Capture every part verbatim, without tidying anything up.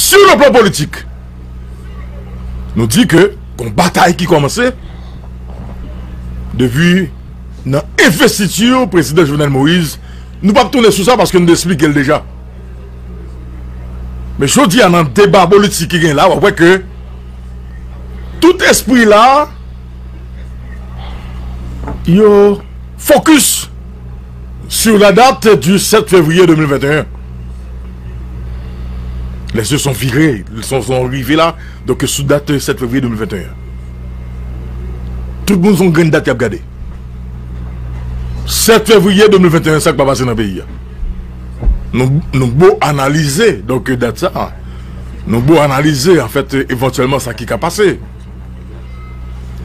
Sur le plan politik, nou di ke gon batay ki kòmanse depi nan envestiti prezidan Jovenel Moïse. Nou p ap tounen sou sa paske nou te esplike l deja. Men jodi a, nan deba politik ki gen la, w ap wè ke tout espri la, yo focus sur la date du sept février deux mille vingt et un. Les yeux sont virés, ils sont, sont rivés là, donc sou dat sept février deux mille vingt et un. Tout moun se yon grenn dat y ap gade. Sept février deux mille vingt et un, sa k pa pase nan peyi a. Nou, nou bo analize, donk, dat sa, nou bo analize, anfèt, evantyèlman, sa ki ka pase.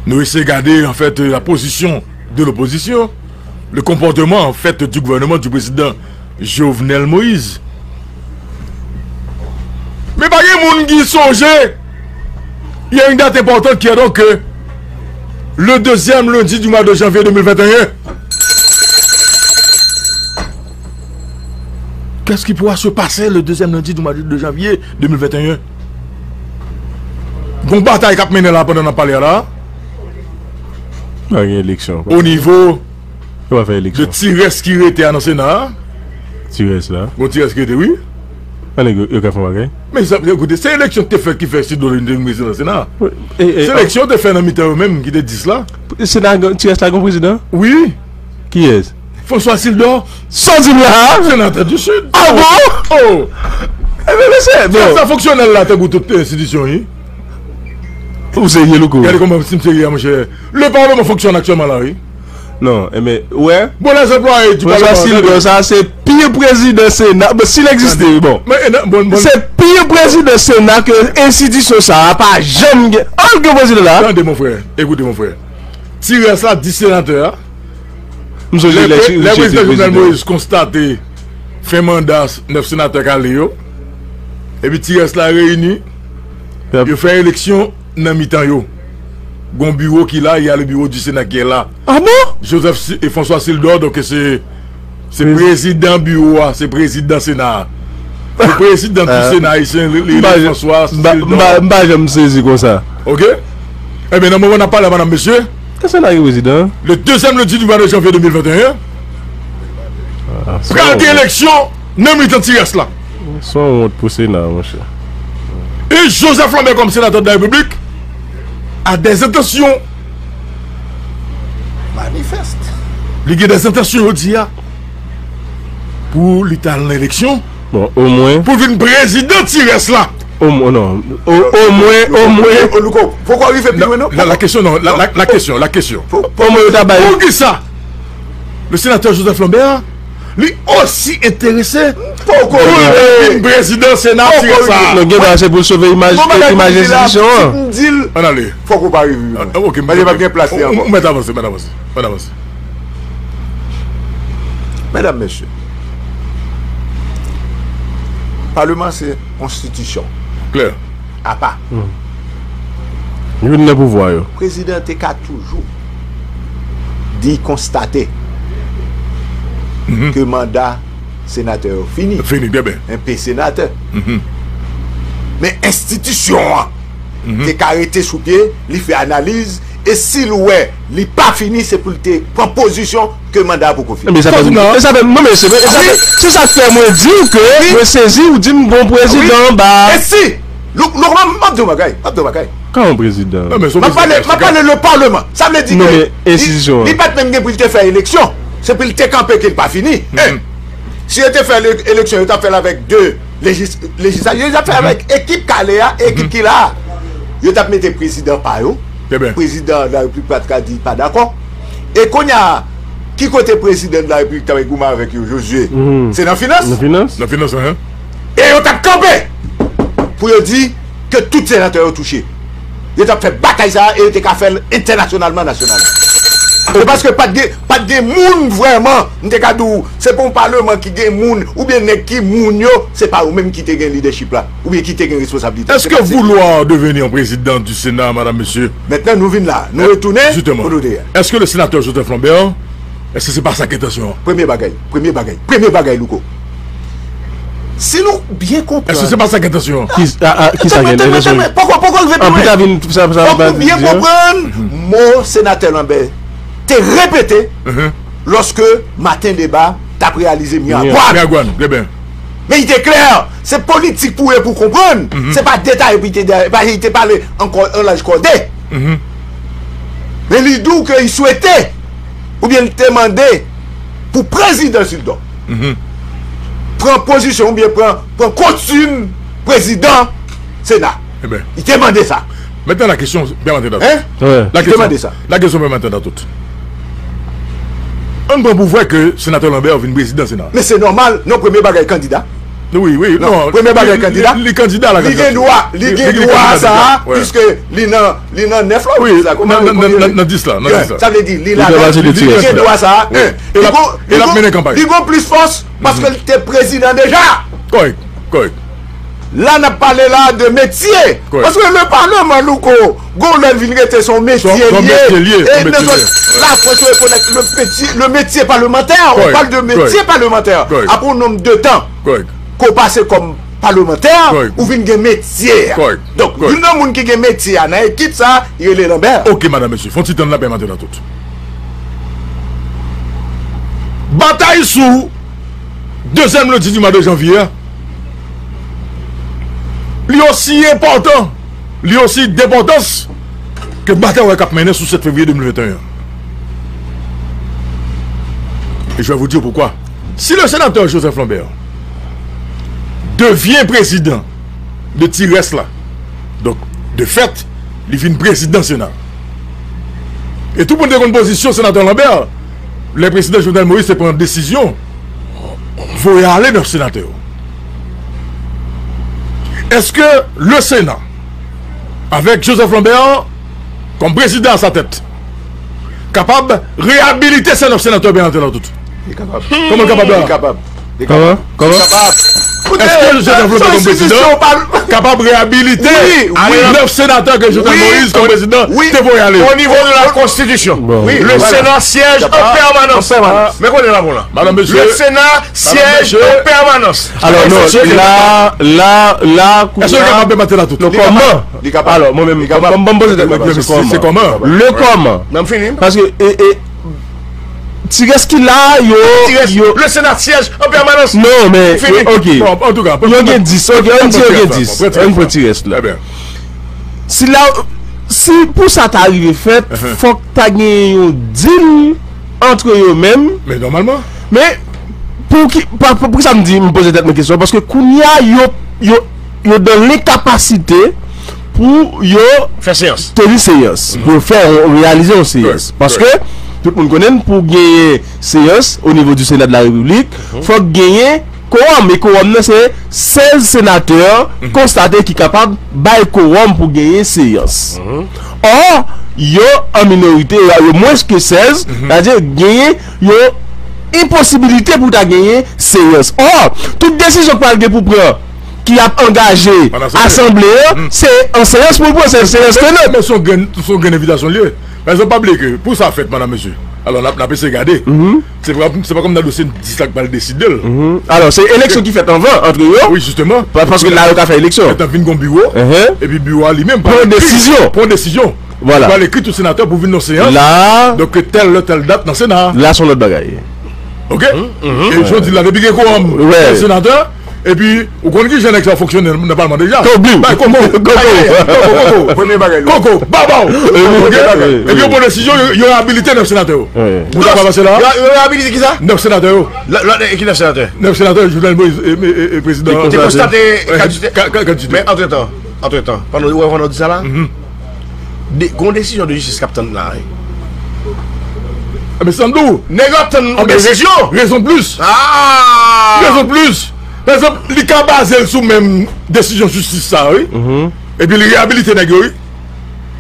Nou eseye gade, anfèt, la position de l'opposition, le comportement, en fait, du gouvernement du président Jovenel Moïse. Men pa gen moun ki sonje, il y a une date importante qui est donc, euh, le deuxième lundi du mois de janvier deux mille vingt et un. Qu'est-ce qui pourra se passer le deuxième lundi du mois de janvier deux mille vingt et un? Gon batay k ap mennen la pandan n ap pale a la. Pa gen eleksyon. O nivo Yo pa fè de eleksyon. Ti rès ki rete a nan Sena a. Ti rès la. Gon ti rès ki rete, wi. Ann, yo, yo ka fè yon bagay. Men sa, ekoute, se eleksyon ki te fèt ki fè Sildo vin prezidan Sena a. Wi. E, e, se eleksyon te fè nan mitan yo menm ki te dis la. Sena, ti rès la gon prezidan? Wi. Kiyès? François Sildor. Sa w di m la a? Senatè di Sid. Ah bon? Oh! Ebyen, mesye, bon. Sa fonksyonèl la, tankou tout enstitisyon, wi. Ou serye, Louko? Gade kòman si m serye a, monchè. Le Parlement fonctionne actuellement la, wi. Non, enben, ou wè? Bon, les employés du Parlement. François Sildor, sa se pi prezidan Sena, bon, si l egziste, bon. Men, e, nan, bon, bon. Se pi prezidan Sena ke enstitisyon sa a pa janm gen. An gen prezidan la. Tande, mon frè. Écoutez, mon frère. Ti rès la, dis senatè a. M sonje lè Richie te prezidan. Lè prezidan Jovenel Moïse konstate fen manda nèf senatè k ale yo, epi ti rès la reyini, yo fè eleksyon nan mitan yo. Gon biwo ki la, il y a le bureau du Sénat qui est là. Ah bon? Joseph Si-, e François Sildor, donk se, se prezidan biwo a, se prezidan Sena a. Se prezidan du Sénat ayisyen, li, li, François Sildor. M pa janm sezi konsa. Ok? Ebyen, nan moman n ap pale a, madam, mesye, le deuxième lundi du mois de janvier deux mille vingt et un, pral gen eleksyon nan mitan ti rès la. Se yon wont pou Sena, monchè. E Joseph Lambert, kòm senatè de la Repiblik, a des intentions manifestes. Li gen des intentions, jodi a, pou li t al nan eleksyon. Bon, omwen. Pou l vin prezidan ti rès la. Omwen, non. O, omwen, omwen. Louko, poko rive pi lwen, non. La, la kesyon, non. La, la, la kesyon, la kesyon. Omwen, yo ta bay. Poukisa le senatè Joseph Lambert, li osi enterese pou l vin prezidan Sena ti rès la. Non, gen bagay se pou l sove imaj, imaj enstitisyon an. Ann ale. Fòk ou pa rive pi lwen. Paske pa gen plas li ankò. Ou mèt avanse, mèt avanse. Ann avanse. Medam, mesye, Paleman se enstitisyon apa. Youn nan pouvwa yo. Prezidan te ka toujou di, konstate ke manda senatè yo fini. Fini, byen, byen. Enpe senatè. Men enstitisyon an te ka rete sou pye, li fè analiz, e si l wè li pa fini, se pou l te pran pozisyon ke manda a poko fini. Men sa fè, men sa fè, non, men se, se sa k fè mwen di w ke mwen sezi, ou di m gon prezidan anba. E si, Lou-, Lou-, m ap di w bagay, m ap di w bagay. Kòman prezidan? M ap pale, m ap pale le Parlement. Sa vle di ke li, li pa t menm gen pou l te fè eleksyon. Se pou l te kanpe ke l pa fini. Si yo te fè le-, eleksyon, yo t ap fè l avèk de lejis-, lejislatif, yo t ap fè avèk ekip k ale a, ekip ki la a. Yo t ap mete prezidan pa yo. Prezidan de la Repiblik pa t ka di pa dakò. E kounye a, ki kote prezidan de la Repiblik t ap goumen avèk yo, Josué? Se nan finans? Nan finans. Nan finans, hein? E yo t ap kanpe pou yo di ke tout senatè yo touche. Yo t ap fè batay sa a e yo te ka fè l entènasyonalman, nasyonalman. E paske pa t gen, pa t gen moun vrèman, m te ka di w, se pa yon paleman ki gen moun, oubyen nèg ki moun yo, se pa yo menm ki te gen lidèchip la, oubyen ki te gen responsabilite. Est-ce que vouloir devenir président du Sénat, madame, monsieur? Mentnan nou vin la, nou retounen kote nou te ye. Est-ce que le sénateur Joseph Lambert, est-ce que se pa sa k entansyon an? Premye bagay, premye bagay, premye bagay, Louko. Si nou byen konprann. Èske se pa sa k entansyon an? Ki, a, a, ki sa gen entansyon? Poko, poko rive pi lwen. Fòk nou byen konprann mo senatè Lambert te repete lòske Maten Deba t ap reyalize Miragwàn. Miragwàn, trè byen. Men li te klè, se politik pou e pou konprann. Se pa detay pou li te, li te pale ankò an laj kòde. Men li di w ke li swete, oubyen li te mande pou prezidan Zildor pran pozisyon oubyen pran, pran kostim prezidan Sena. Li te mande sa. Maintenant, la question permanente dans tout. Hein? Li te mande sa. La question permanente dans tout. Ann pran pou vre ke senatè Lambert vin prezidan Sena. Men se nòmal, non, premye bagay kandida. Wi, wi, non, premye bagay kandida. Li kandida la. Li gen dwa, li gen dwa sa, piske li nan, li nan nèf la, wi, nan dis la, nan dis la. Sa vle di li la, li gen dwa sa. E l ap mennen kanpay. Li gon plis fòs paske li te prezidan deja. Kòrèk, kòrèk. La n ap pale la de metye. Paske le paleman, Louko, gon lè l vin rete se yon metye li ye. E nan zòt, la près yo rekonèt le petit, le métier parlementaire. On parle de métier parlementaire. Apre yon nonb de tan ke w pase kòm palemantè, ou vin gen metye a. Donk, youn nan moun ki gen metye a nan ekip sa, li rele Lambert. Ok, madanm, mesye, fon ti tann la, pèmèt nan tout. Batay sou dezyèm lendi di mwa de janvye a, li osi enpòtan, li osi denpòtans ke batay k ap mennen sou sèt fevriye de mil venteyen an. Et je vais vous dire pourquoi. Si le sénateur Joseph Lambert devient président de ti rès la, donk, de fèt, li vin prezidan Sena. E tout moun te konn pozisyon senatè Lambert, lè prezidan Jovenel Moïse te pran desizyon voye ale nèf senatè yo. Èske le Sena, avèk Joseph Lambert kòm prezidan a sa tèt, kapab reyabilite sè nèf senatè Bernard Latout? Li kapab. Kòman l kapab la? Li kapab. Li kapab. Kòman? Kòman? Li kapab. Èske Joseph Lambert kòm prezidan kapab reyabilite nèf senatè ke Jovenel Moïse kòm prezidan te voye ale? Au niveau de la Constitution, le Sénat siège en permanence. Men konnen la bon la. Madame, monsieur. Le Sénat siège en permanence. Alò, non, la, la, la, kounye a, non, kòman? Li kapab. Alò, mwen menm, ban m poze tèt mwen kesyon, se kòman? Le kòman? Paske, e, e, ti rès ki la, yo, yo. Le Sénat siège en permanence. Non, men, ok. Yo gen dis, ok, ann di yo gen dis. Ann pran ti rès la. Si la, si pou sa ta rive fèt, fòk ta gen yon deal antre yo menm. Men nòmalman. Men, pou ki, pa, pou, pou sa m di, m poze tèt mwen kesyon, paske kounye a, yo, yo, yo dan lenkapasite pou yo fè seyans. Teni seyans, pou yo fè, reyalize yon seyans. Paske, tout moun konnen, pou genyen seyans o nivo di Sena de la Repiblik, fòk genyen kowòm, e kowòm nan se sèz senatè konstate ki kapab bay kowòm pou genyen seyans. Ò, yo an minorite, yo, yo mwens ke sèz, sètadi genyen yon enposibilite pou ta genyen seyans. Ò, tout desizyon k pral gen pou pran, ki ap angaje asanble an, se an seyans pou l pran, se seyans ke nou. Men se yon grenn, se yon grenn envitasyon l ye. Pa egzanp, pa bliye ke pou sa fèt, madanm, mesye, alò, n ap, n ap eseye gade. Se pa, se pa kòm nan dosye n di sa k pral deside l. Alò, se eleksyon ki fèt anvan, antre yo. Wi, jisteman. Pa, paske la, yo ka fè eleksyon. Gentan vin gon biwo, epi biwo a li menm pral ekri, pran desizyon. Vwala. Pral ekri tout senatè pou vin nan seyans. La. Donk, tèl lè, tèl dat nan Sena. La, se yon lòt bagay. Ok? E jan w di l la, depi gen kowòm, tèl senatè, epi, ou konn ki jan nèg sa fonksyone nan palman deja. Bay koko, koko, koko, koko, premye bagay, koko, babaw. Ok? Epi yo pran desizyon, yo, yo reyabilite nèf senatè yo. Ou ta pa pase la? Yo, yo reyabilite ki sa? Nèf senatè yo. Lòt, lòt, e ki nèf senatè? Nèf senatè, Jovenel Moïse, e, e, e, prezidan. Te konstate kandida. Men antretan, antretan, pandan, ou wè pandan w di sa la? De, gon desizyon de jistis k ap tann la, wi. Ebyen, Sandou. Nèg yo ap tann yon desizyon. Rezon plis. Ah! Rezon plis. Pa egzanp, li ka baze l sou menm desizyon jistis sa, wi. Epi li reyabilite nèg yo, wi.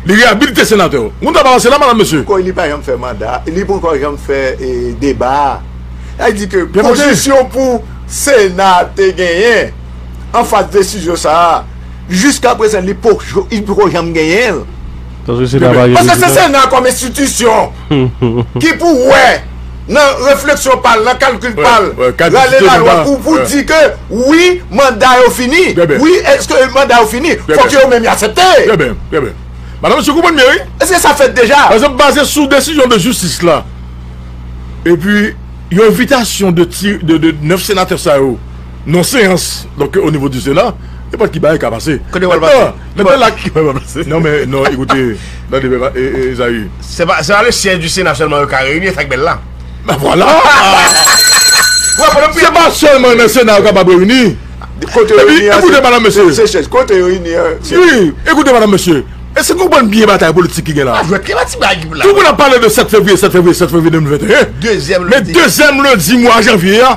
Li reyabilite senatè yo. Moun ta pa pase la, madanm, mesye. Kòm li pa janm fè manda, li poko janm fè, e, deba. Sa vle di ke pozisyon pou Sena te genyen anfas desizyon sa a, jiska prezan, li poko, li poko janm genyen l. Paske Sena pa gen prezidan. Paske se Sena kòm enstitisyon ki pou wè nan refleksyon pa l, nan kalkil pa l, rale lalwa pou, pou di ke wi, manda yo fini. Wi, èske manda yo fini? Fòk yo menm y aksepte. Trè byen, trè byen. Madanm, mesye, konprann byen, wi. Èske sa fèt deja? Pa egzanp, baze sou desizyon de jistis la, epi yon envitasyon de ti, de, de nèf senatè sa yo nan seyans, donk, o nivo di Sena, nenpòt ki bagay ka pase. Kote w al pase? Mentnan, mentnan la, ki bagay pa pase? Non, men, non, ekoute, tande, e, e, Ezayi. Se pa, se pa le siège du Sénat sèlman yo ka reyini, e sa k bèl la. Ben vwala! Se pa sèlman nan Sena yo kapab reyini. Kote yo reyini an, se, se, se chèz. Kote yo reyini an, se... Wi, ekoute, madanm, mesye. Èske w konprann byen batay politik ki gen la? Tout moun ap pale de sèt fevriye, sèt fevriye, sèt fevriye de mil venteyen. Men dezyèm lendi mwa janvye a,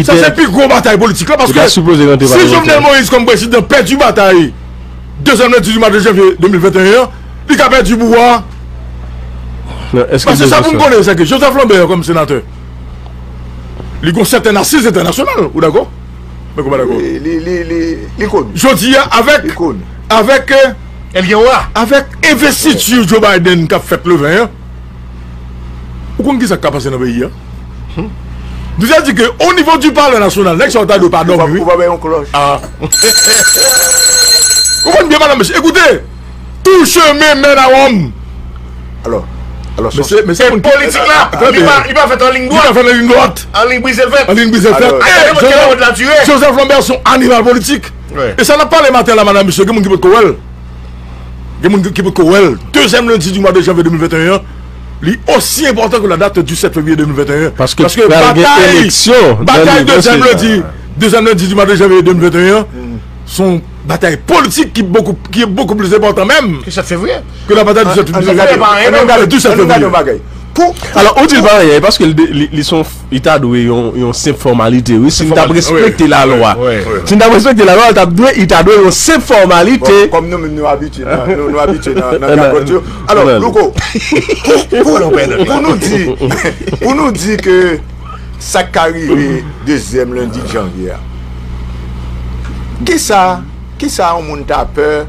sa se pi gwo batay politik la, paske si Jovenel Moïse kòm prezidan pèdi batay dezyèm lendi di mwa de janvye de mil venteyen an, li ka pèdi pouvwa a. Paske sa pou m konnen, se ke Joseph Lambert kòm senatè, li gon sèten asiz entènasyonal, ou dakò? Men kòman dakò? Li, li, li, li, li koni. Jodi a, avèk, avèk, avèk envestiti Joe Biden k ap fèt le ven an, ou konn ki sa k ka pase nan peyi a? Nou te di ke o nivo di palè nasyonal, nèg sa yo ta dwe pa dòmi, wi. Ou pa bay yon klòch. Ah. Ou konn byen, madanm, mesye. Ekoute, tou chemen mène à Rome. Alò, alò, mesye, mesye, politik la, li pa, li pa fèt an liy dwat. Li pa fèt an liy dwat. An liy brize l fèt. An liy brize l fèt. Joseph, Joseph Lambert se yon animal politik. E sa n ap pale maten la, madanm, mesye, gen moun ki potko wè l. Gen moun ki potko wè l. Dezyèm lendi di mwa de janvye de mil venteyen an, li osi enpòtan ke la date du sèt fevriye de mil venteyen. Paske pral gen eleksyon nan dezyèm lendi. Batay dezyèm lendi, dezyèm lendi di mwa de janvye de mil venteyen an, se yon batay politik ki bokou, ki bokou plis enpòtan menm ke sèt fevriye. Ke la batay du sèt fevriye. Ann nou gade, ann nou gade yon bagay. Alò, ou di l pa anyen, paske li, li, li se yon, li ta dwe yon, yon senp fòmalite, wi. Si n t ap respekte lalwa. Si n t ap respekte lalwa, li t ap dwe, li ta dwe yon senp fòmalite. Bon, kòm nou menm nou abitye nan, nou, nou abitye nan, nan gagòt yo. Alò, Louko, pou, pou, pou nou di, pou nou di ke sa k ka rive dezyèm lendi janvye a, kisa, kisa yon moun ta pè?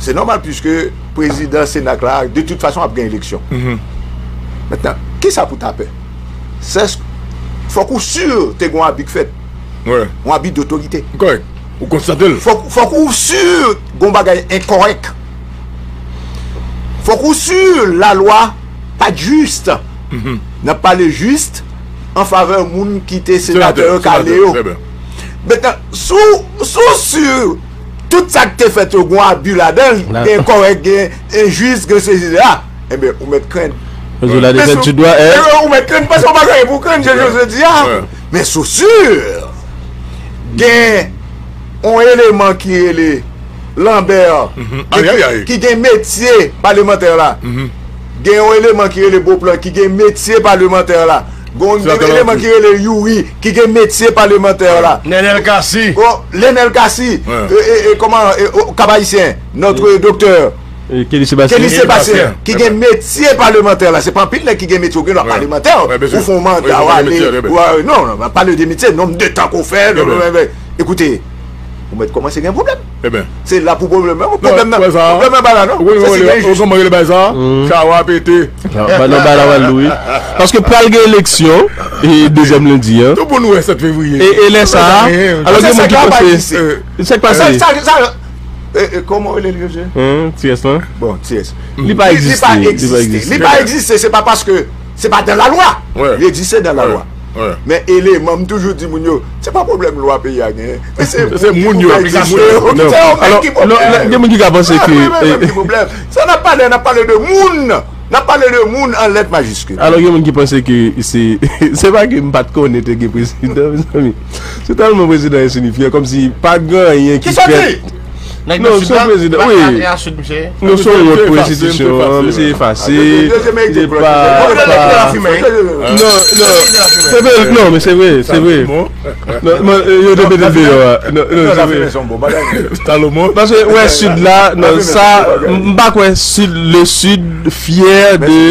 Se nòmal, piske prezidan Sena la, de tout fason, ap gen eleksyon. Mentnan, kisa pou ta pè? Sèske fòk ou si te gen yon abi k fèt. Yon abi dotorite. Kòrèk. Ou konstate l. Fòk, fòk ou si gen yon bagay enkòrèk. Fòk ou si lalwa pa t jis. N ap pale jis an favè moun ki te senatè yo, k ale yo. Mentnan, si w, si w si tout sa k te fèt yo, gen abi ladan l, gen kòrèk, gen enjis, gen sesi, sela, enben, ou mèt krenn. Ou mèt krenn, paske w pa gen anyen pou w krenn, jan Jozye di a. Men si w si, gen yon eleman ki rele Lambert, ki gen metye palemantè la. Gen yon eleman ki rele Beauplan, ki gen metye palemantè la. Gen yon eleman ki rele Youri, ki gen metye palemantè la. Nenel Cassy. Nenel Cassy. Kòman, Kap Ayisyen, notre docteur Kelly Sébastien, ki gen metye palemantè la. Se pa anpil nèg ki gen metye, ou gen dwa palemantè, ou fè yon manda, w ale, non, non, pale de metye, nonb de tan ke w fè. Ekoute, ou mèt kòmanse gen pwoblèm. Se la pou pwoblèm nan, pwoblèm nan, pwoblèm nan pa la non. Ou konn kòman yo rele bagay sa? Chawa pete. Ba non, ba la wè l wi. Paske pral gen eleksyon, e dezyèm lendi an. Tout moun wè sèt fevriye. E, e lè sa a, alò gen moun ki panse, sa k pase? Kòman w rele l, Jozye? Ti S lan? Bon, Ti S. Li pa egziste. Li pa egziste. Li pa egziste, se pa paske se pa dan lalwa. Li egziste dan lalwa. Men eleman, m toujou di moun yo, se pa pwoblèm lwa peyi a genyen. Se moun yo, se moun yo. Alò, gen moun ki ka panse ke sa n ap pale, n ap pale de moun. N ap pale de moun an lèt majiskil. Alò, gen moun ki panse ke se, se pa ke m pa t konnen te gen prezidan, mezanmi. Se tèlman prezidan ensinifiyan, kòmsi pa gen anyen ki fèt. Non, se yon prezidan, wi. Non, se yon wòt pou enstitisyon an, misye efase. Misye pa, pa. Non, non. Se vre, non, men se vre, se vre. Non, non, yo te mete l deyò a. Non, non, se vre. Paske, wè, Sid la, non, sa, m pa kwè Sid, le Sid fyè de,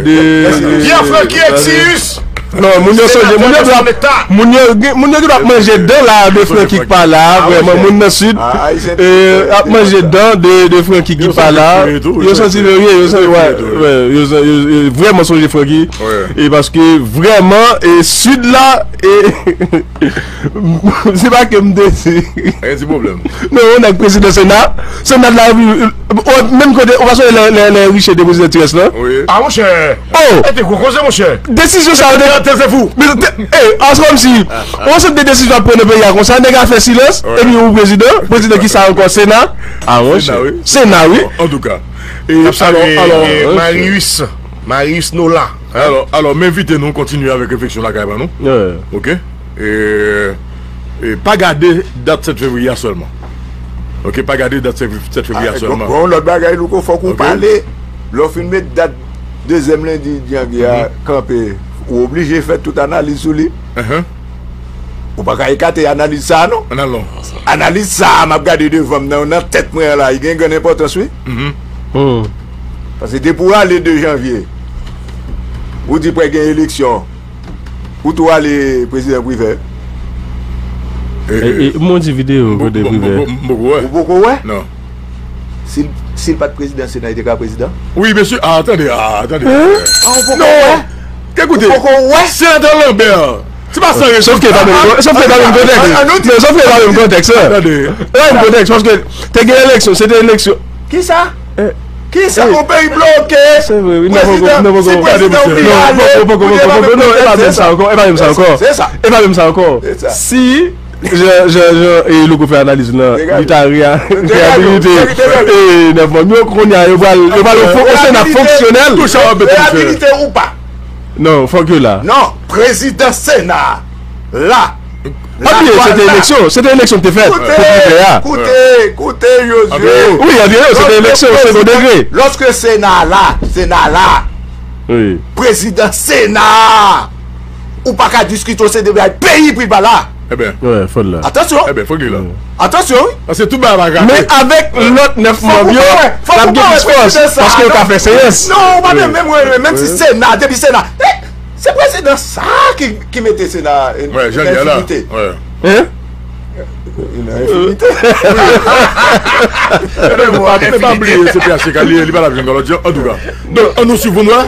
de Pierre Francky Exius. Non, moun yo sonje, moun yo dwe ap, moun yo, moun yo dwe ap manje dan la de Francky ki pa la, vrèman, moun nan Sid, ap manje dan de, de Francky ki pa la. Yo santi l, yo santi, wè. Yo vrèman sonje Francky. E paske vrèman, e Sid la, e se pa ke m te di. Gen ti pwoblèm. Non, yon nèg prezidan Sena. Sena la, menm kote, ou pa sonje lè, lè, lè Riche te prezidan T S lan? A, monchè. Oh! E te gwo koze, monchè. Desizyon sa yo te. Tèt fou. E, se kòmsi, yon sòt de desizyon ap pran nan peyi a konsa, nèg a fè silans, epi ou prezidan, prezidan ki sa ankò, Sena? A, monchè. Sena, wi. Antouka. E, alò, alò, Marius, Marius Nola. Alò, alò, m envite nou kontinye avèk refleksyon lakay pa nou. Ok? E, e pa gade dat sèt fevriye a sèlman. Ok, pa gade dat sèt fevriye a sèlman. Bon, lòt bagay, Louko, fòk ou pale. Lè w fin met dat dezyèm lendi janvye a kanpe, ou oblije fè tout analiz sou li. Ou pa ka ekate analiz sa a, non. Analiz sa a m ap gade devan m nan, nan tèt mwen an la, li gen grann enpòtans, wi. Paske depi w ale de janvye, ou di pral gen eleksyon, ou tou ale prezidan Privè. E, e, m wè yon ti videyo kote Privè. Ou poko wè? Non. Si l, si l pa t prezidan Sena, li te ka prezidan? Wi, mesye. A, tande, a, tande. An, ou poko wè? Ekoute, ou poko wè? Senatè Lambert, se pa san rezon. Sòf ke pa menm, sòf ke pa menm kontèks. Non, sòf ke pa menm kontèks, wi. Tande. E pa menm kontèks, paske te gen eleksyon, se te eleksyon. Kisa? Kisa? Yon peyi bloke. Se vre, wi. Prezidan, si prezidan oblije ale pou de move kontèks, se sa. Non, e pa menm sa ankò, e pa menm sa ankò. Se sa. E pa menm sa ankò. Se sa. Si Jan, jan, jan, e, Louko fè analiz lan, li ta rea-, reyabilite, e, nan fòm yo, kounye a, yo pral, yo pral o fon, o Sena fonksyonèl. Reyabilite ou pa. Non, fòk yo la. Non, prezidan Sena la. Anpil, se te eleksyon, se te eleksyon ki te fèt pou Privè a. Koute, koute, koute, Josué. Wi, anpil, se te eleksyon, segon degre. Lòske Sena la, Sena la. Wi. Prezidan Sena a. Ou pa ka diskite, se de bagay peyi pou l pa la. Ebyen. Wè, fò l la. Atansyon. Ebyen, fòk li la. Atansyon, wi. Paske tout bagay pa ka. Men avèk lòt nèf manm yo, l ap gen plis fòs, paske yo ka fè seyans. Non, ou pa menm, menm, menm, menm si Sena, depi Sena. Eh, se prezidan sa a ki, ki mete Sena, eh, nan enfimite. Hein? Nan enfimite. Men pa, men pa bliye, se P H T K li ye, li pa t ap jwenn lòt jan, antouka. Donk, ann nou swiv pou n wè.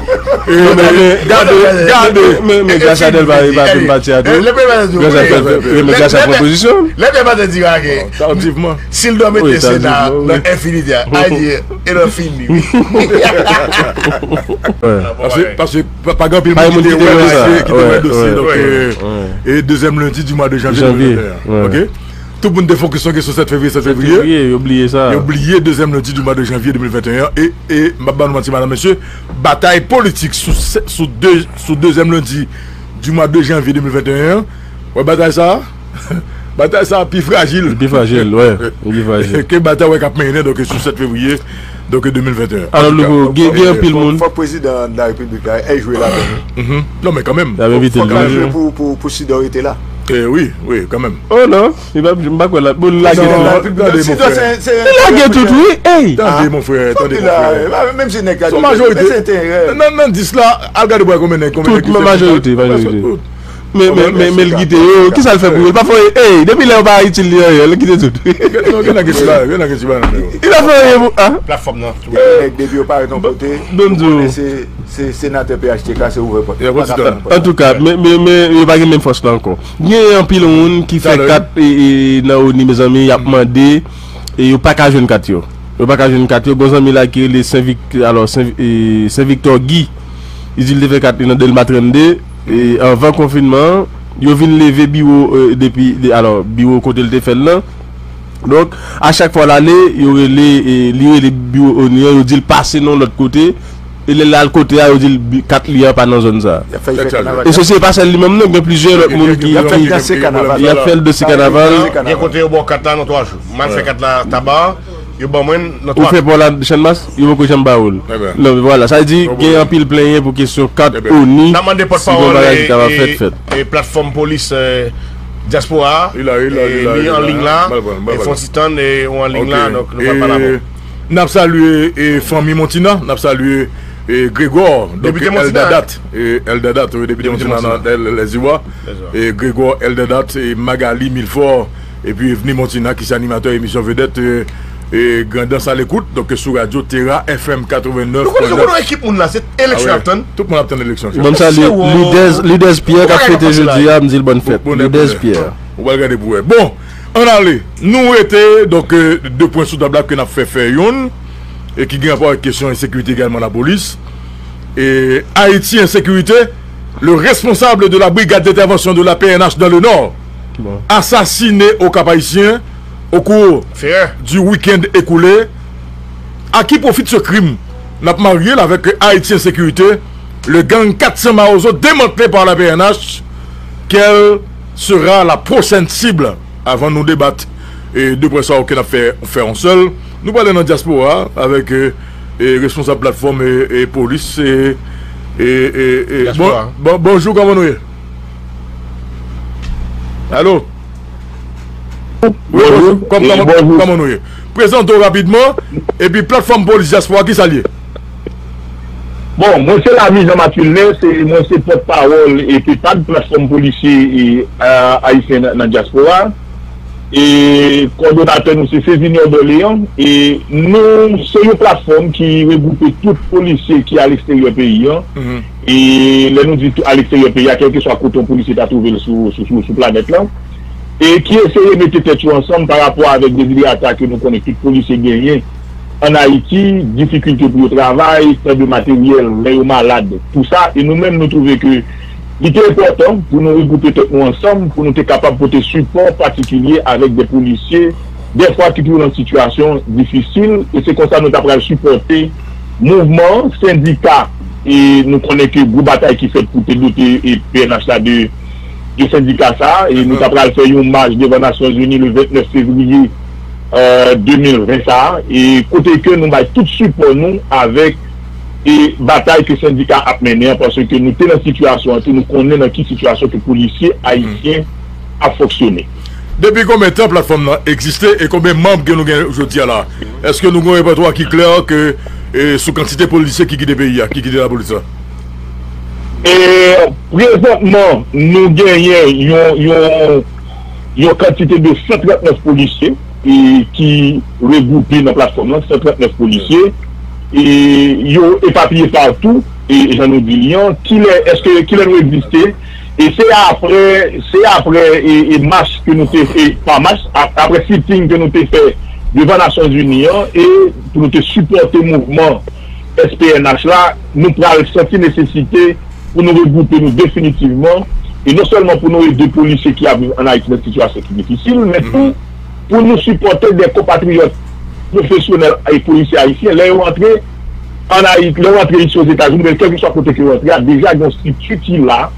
E, men, men, gade, gade. Men, men, Gracia Delva, e pa vin pati a tou. Gracia, men, Gracia pran pozisyon. Lè Pè Patè di Rake, si l dwe mete Sena nan enfimite a, a di, e nan fini, wi. Paske, paske pa, pa gen anpil moun ki te wè dosye, ki te wè dosye, donk, e, e dezyèm lendi di mwa de janvye de mil venteyen. Ok? Tout moun te fokis sou kesyon sèt fevriye, sèt fevriye. Yo bliye sa. Yo bliye dezyèm lendi di mwa de janvye de mil venteyen an. E, e, m ap ba nou manti, madanm, mesye, batay politik sou sè-, sou de, sou dezyèm lendi di mwa de janvye de mil venteyen an. Wè batay sa a? Batay sa a pi frajil. Li pi frajil, wè. Li pi frajil. Ke batay wè k ap mennen, donk, sou sèt fevriye, donk, de mil venteyen an. Alò, Louko, gen, gen anpil moun. Fòk prezidan de la repiblik la, e jwe ladan. Non, men kanmenm. Fòk la jwe pou, pou, pou Sido rete la. Eh, wi, wi, kanmenm. Oh non, li pa, m pa kwè la. Bon, li lage tout. Li lage tout, wi. Ey! Tande, mon frè, tande, mon frè. Menm si nèg la. Se yon majorite. Nan, nan dis la, al gade bwè konbyen nèg, konbyen nèg ki se majorite, majorite. Men, men, men, men l kite yo. Kisa l fè pou yo? L pa fè, ey, depi lè yo pa itil li anyen, l kite tout. Non, gen nan gen ti bagay, gen nan gen ti bagay nan men yo. Li pa fè anyen pou, a? Platfòm nan. Nèg depi yo parèt yon kote, ou konnen se, se senatè P H T K, se ouvè pòt. Antouka, men, men, men, yo pa gen menm fòs la ankò. Gen anpil moun ki fè kat, e, e, nan ONI, mezanmi, y ap mande, e yo pa ka jwenn kat yo. Yo pa ka jwenn kat yo. Gon zanmi la ki rele Sen Vik-, alò, Sen, e, Sen Viktò Guy. Li di l te fè kat li nan Dèlma trannde. E anvan konfinman an, yo vin leve biwo, e, depi, de, alò, biwo kote l te fè l lan. Donk, a chak fwa l ale, yo rele, e, li rele biwo ONI an, yo di l pase nan yon lòt kote. E lè l al kote a, yo di l bi-, kat li an pa nan zòn sa a. E sesi e pa sèl li menm non, gen plizyè lòt moun ki, ki, y ap fè l danse kanaval. Gen kote yo ba w kat la nan twa jou. M al fè kat la Taba, yo ban mwen l nan twa jou. Ou fè pa w la Channmas, yo poko janm ba ou l. Non, men vwala, sa vle di gen anpil plenyen pou kesyon kat ONI. Si gon bagay ki kapab fèt, fèt. E platfòm polis, e, dyaspora a, li an liy la, e fè yon ti tann, e ou an liy la, donk nou pral pale avè w. N ap salye, e, fanmi Montina, n ap salye, e, Gregor, donk Eldadat, e, Eldadat, wi, depite Montina nan Lèziwa, e, Gregor Eldadat, e, Magali Milfort, epi Evni Montina, ki se animatè emisyon Vedèt, e, E Grandans à l'écoute, donk sou radyo Terra F M quatre-vingt-neuf point neuf. Nou konnen se kote ekip moun la, se eleksyon ap tann. Tout moun ap tann eleksyon. Ban m salye Lidez, Lidez Pierre k ap fete jodi a, m di l bòn fèt. Lidez Pierre. Ou pral gade pou wè. Bon, ann ale. Nou rete, donk, euh, de pwen sou tab la ke n ap fè, fè youn, e ki gen rapò ak kesyon ensekirite egalman, lapolis. Et Haïti Insécurité, le responsable de la brigade d'intervention de la P N H dans le Nord, assassiné au Cap-Haïtien au cours du week-end écoulé. À qui profite ce crime? N ap marye l avèk Haïti Insécurité, le gang quatre cents Mawozo démantelé par la P N H. Quelle sera la prochaine cible? Avan nou debat e de pwen sa yo ke n ap fè, fè yon sèl, nou prale nan dyaspora avèk e, e responsab platfòm e, e polis e, e, e, e, bon, bon, bonjou, kòman nou ye? Alo? Wi, bonjou. Kòm- kòman, kòman nou ye? Prezante w rapidman, epi platfòm polis dyaspora, ki sa l ye? Bon, mwen se Lami Jean Mathurin, se, mwen se pòtpawòl e PEPAD, Platfòm Polisye e, a, Ayisyen nan, nan Dyaspora. E kòdonatè nou se Sezinyon Dorlean. E nou se yon platfòm ki regwoupe tout polisye ki aleksteryè peyi an. E lè nou di tou aleksteryè peyi a, kèlkeswa kote yon polisye ta twouve l sou, sou, sou, sou planèt lan. E ki eseye mete tèt yo ansanm pa rapò avèk deziderata ke nou konnen tout polisye genyen ann Ayiti, difikilte pou yo travay, tan de materyèl, lè yo malad, tou sa. E nou menm, nou twouve ke li te enpòtan pou nou regwoupe tèt nou ansanm, pou nou te kapab pote sipò patikilye avèk de polisye, dèfwa ki twouve nan sitiyasyon difisil. E se konsa nou ta pral sipòte mouvman, sendika, e nou konnen ke gwo batay ki fèt pou te dote e P N H la de de sendika sa a, e nou ta pral fè yon mach devan Nasyonzini le vennèf fevriye, euh, de mil ven sa a, e kote ke nou bay tout sipò nou avèk e batay ke sendika ap mennen an, paske nou te nan sitiyasyon an tou, nou konnen nan ki sitiyasyon ke polisye ayisyen ap fonksyone. Depi konbyen tan platfòm nan egziste e konbyen manm ke nou gen jodi a la? Èske nou gen yon repètwa ki klè ke, e, sou kantite polisye ki kite peyi a, ki kite lapolis la? E prezantman, nou genyen yon, yon, yon kantite de san trannèf polisye e ki regwoupe nan platfòm lan, san trannèf polisye, e yo epapiye patou, e jan nou di li an, kilè, èske, kilè nou egziste? E se apre, se apre e, e mach ke nou te fè, pa mach, a- apre sitting ke nou te fè devan Nasyonzini an, e pou nou te sipòte mouvman S P N H la, nou pral santi nesesite pou nou regwoupe nou definitivman, e non sèlman pou nou ede polisye ki ap viv ann Ayiti nan sitiyasyon ki difisil, men tou pou nou sipòte de konpatriyòt pwofesyonèl e polisye ayisyen, lè yo antre ann Ayiti, lè yo antre isi Ozetazini, men kèlkeswa kote ke yo antre a, deja gen yon estrikti ki la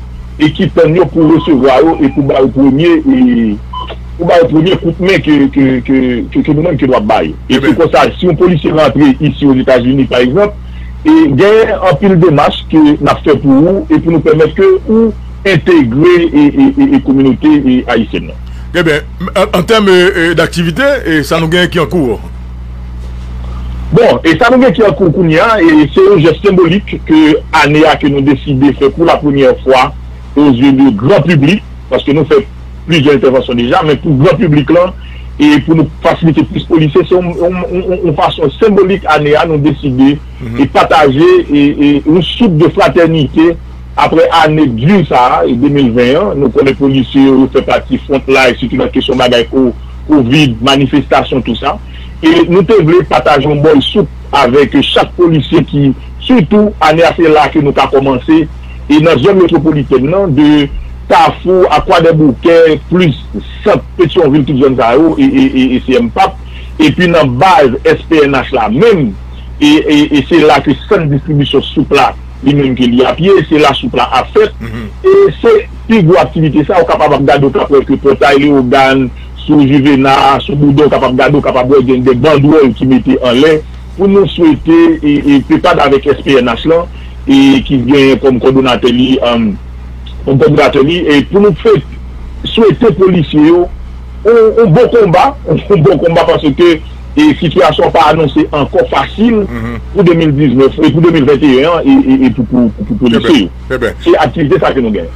e ki tann yo pou resevwa yo e pou ba yo premye, e pou ba yo premye kout men ke, ke, ke, ke, ke nou menm ke nou ap ba yo. E se konsa, si yon polisye rantre isi Ozetazini, pa egzanp, e gen anpil demach ke n ap fè pou ou e pou nou pèmèt ke ou entegre e, e, e, e kominote e ayisyèn nan. Trè byen. An, an tèm e, e, daktivite, e sa nou genyen ki an kou? Bon, e sa nou gen ki an kou kounye a, e se yon jès senbolik ke ane a ke nou deside fè pou la premyè fwa o zye de gran piblik, paske nou fè plizyè entèvansyon deja, men pou gran piblik lan, e pou nou fasilite plis polisye, se yon, yon, yon, yon fason senbolik ane a nou deside e pataje e, e yon soup de fratènite apre ane di sa a, e de mil ven an, nou konnen polisye yo fè pati frontline, sitou nan kesyon bagay ko, kovid, manifestasyon, tou sa. E nou te vle pataje yon bòl soup avèk chak polisye ki, sitou, ane a se la ke nou ka kòmanse, e nan zòn metwopolitèn nan, de Kafou a Kwadèboukè, plis sant Petyonvil, tout zòn sa yo, e, e, e, e se M pap, epi nan baz S P N H la menm, e, e, e se la ke sant distribisyon soup la, li menm ke li ap ye, se la soup la ap fèt. E se pi gwo aktivite sa, ou kapab ap gade, ou kapab wè ke Pòtay Leyogàn, sou Juvena, sou Boudon, ou kapab gade, ou kapab wè gen de bandwòl ki mete anlè pou nou swete e, e PEPAD avèk S P N H lan, e ki gen kòm kòdonatè li, um, kòm kòdonatè li, e pou nou fè swete polisye yo yon, yon bon konba, yon bon konba paske e sitiyasyon pa anonse ankò fasil pou de mil diznèf, e pou de mil venteyen an, e, e, e pou, pou, pou, pou polisye yo. Se aktivite sa ke nou genyen.